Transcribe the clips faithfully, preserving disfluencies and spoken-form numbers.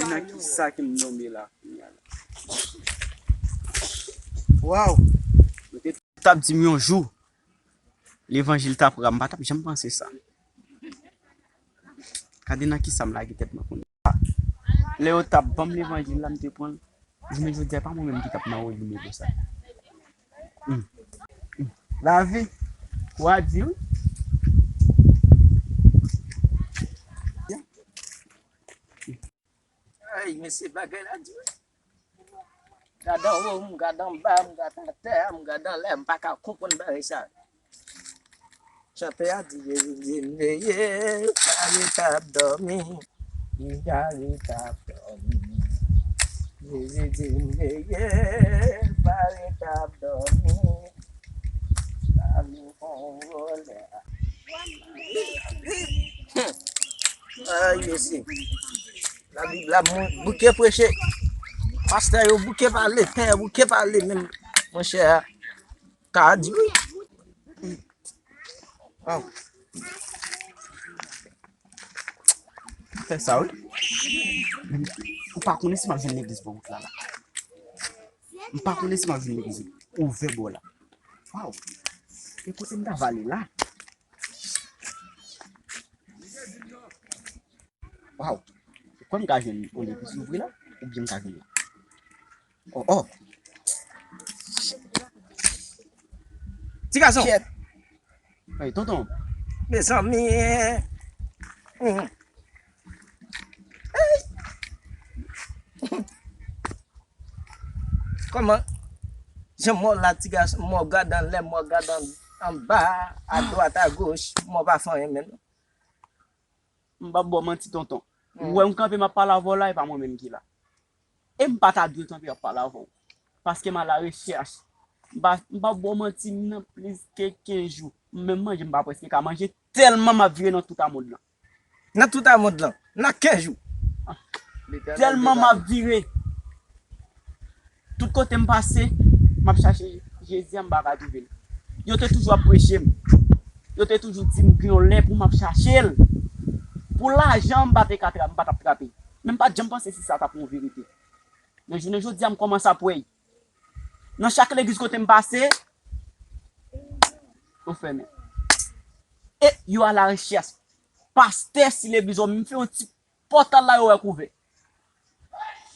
Nan ki sa ke m tonbe la kounye a la? Waw! Mwen te t ap di m yon jou levanjil t ap ra, m pa t ap janm panse sa. Gade nan ki sa m lage tèt mwen kounye a. Lè yo t ap ban m levanjil la, m te pran l. Jounen jodi a, pa mwen menm ki t ap nan wòl nimewo sa. Hmm. Hmm. Lavi, w a di wi. Ay, mesye, bagay la di wi. Gad anwo, m gad anba, m gad atè, m gad anlè, m pa ka konprann bagay sa. Chantè a di, Jezi di m veye, pa ret ap dòmi. M pa ret ap dòmi. Jezi di m veye, pa ret ap dòmi. Lavi fè yon vòlè. Ay, mesye. Labib la, moun bouke preche. Pastè yo bouke pale, pè yo bouke pale menm. Monchè, ka di wi. Waw. Fè sa wi. Ou pa konnen si m ap jwenn legliz bò wout la la. M pa konnen si m ap jwenn legliz ouvè bò la. Waw. E kote m ta va ale la? Waw. Ou kwè m ka jwenn yon legliz louvri la? Oubyen m ka jwenn la? Oh, oh. Ti gason. Kèt. Hey, tonton. Mezanmi. Hmm. Hey. Kòman? Jan mò la, ti gason, mò gad anlè, mò gad an-, anba, adwat, agoch, mò pa fè anyen menm. M p ap ba w manti, tonton. Ou wè m kanpe, m ap pale avè w la, e pa mwen menm ki la. E m pa ta dwe kanpe ap pale avè w. Paske m alarechèch. M pa, m p ap ba w manti, m nan plis ke kenz jou. M menm manje, m pa prèske ka manje. Tèlman m ap vire nan tout a mond lan. Nan tout a mond lan. Nan kenz jou. Tèlman m ap vire. Tout kote m pase, m ap chache Jezi a, m pa ka twouve l. Yo te toujou ap preche m. Yo te toujou di m gen yon lè pou m ap chache l. Pou lajan, m pa te ka tra-, m pa t ap trape. Men m pa t janm panse si sa t ap yon verite. Men jounen jodi a, m kòmanse ap wè l. Nan chak legliz kote m pase, yo fèmen. E yo alarechèch. Pastè, si legliz ou, m fè yon ti pòtal la, yo wè k ouvè.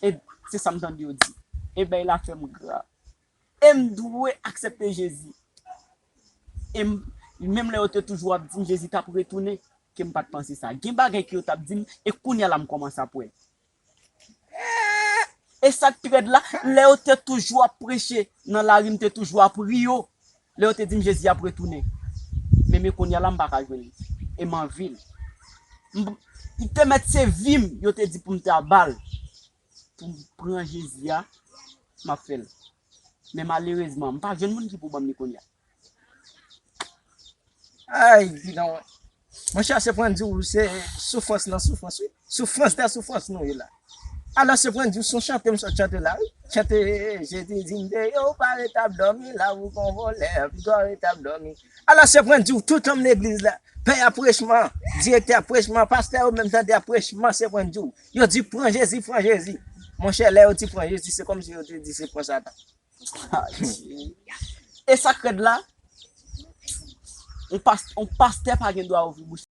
E se sa m tande yo di. E bagay la fè m grav. E m dwe aksepte Jezi. E m, menm lè yo te toujou ap di m Jezi t ap retounen, ke m pa t panse sa. Gen bagay ke yo t ap di m, e kounye a la m kòmanse ap wè. E sa k pi rèd la, lè yo te toujou ap preche nan lari, m te toujou ap ri yo. Lè yo te di m Jezi ap retounen. Men, men kounye a la, m pa ka jwenn li. E m anvi l. M, li te mèt se vi m, yo te di pou m ta ba l. Pou m pran Jezi a, m ap fè l. Men malerezman, m pa jwenn moun ki pou ban m li kounye a. Ay, bidon. Monchè, se pwen di w, se soufrans nan soufrans, wi. Soufrans nan soufrans nou ye la. Alò, se pwen di w, se yon chante m sot chante la, wi. Chante, Jezi di m deyò, ou pa ret ap dòmi, la ou gon vòlè, pito ret ap dòmi. Alò, se pwen di w, tout nonm legliz la, pè a prechman, direktè a prechman, pastè yo menm tande a prechman, se pwen di w. Yo di, pran Jezi, pran Jezi. Monchè, lè yo di pran Jezi, se kòmsi yo te di se pran Satan. E sa k rèd la, yon pas-, yon pastè pa gen dwa ouvri bouch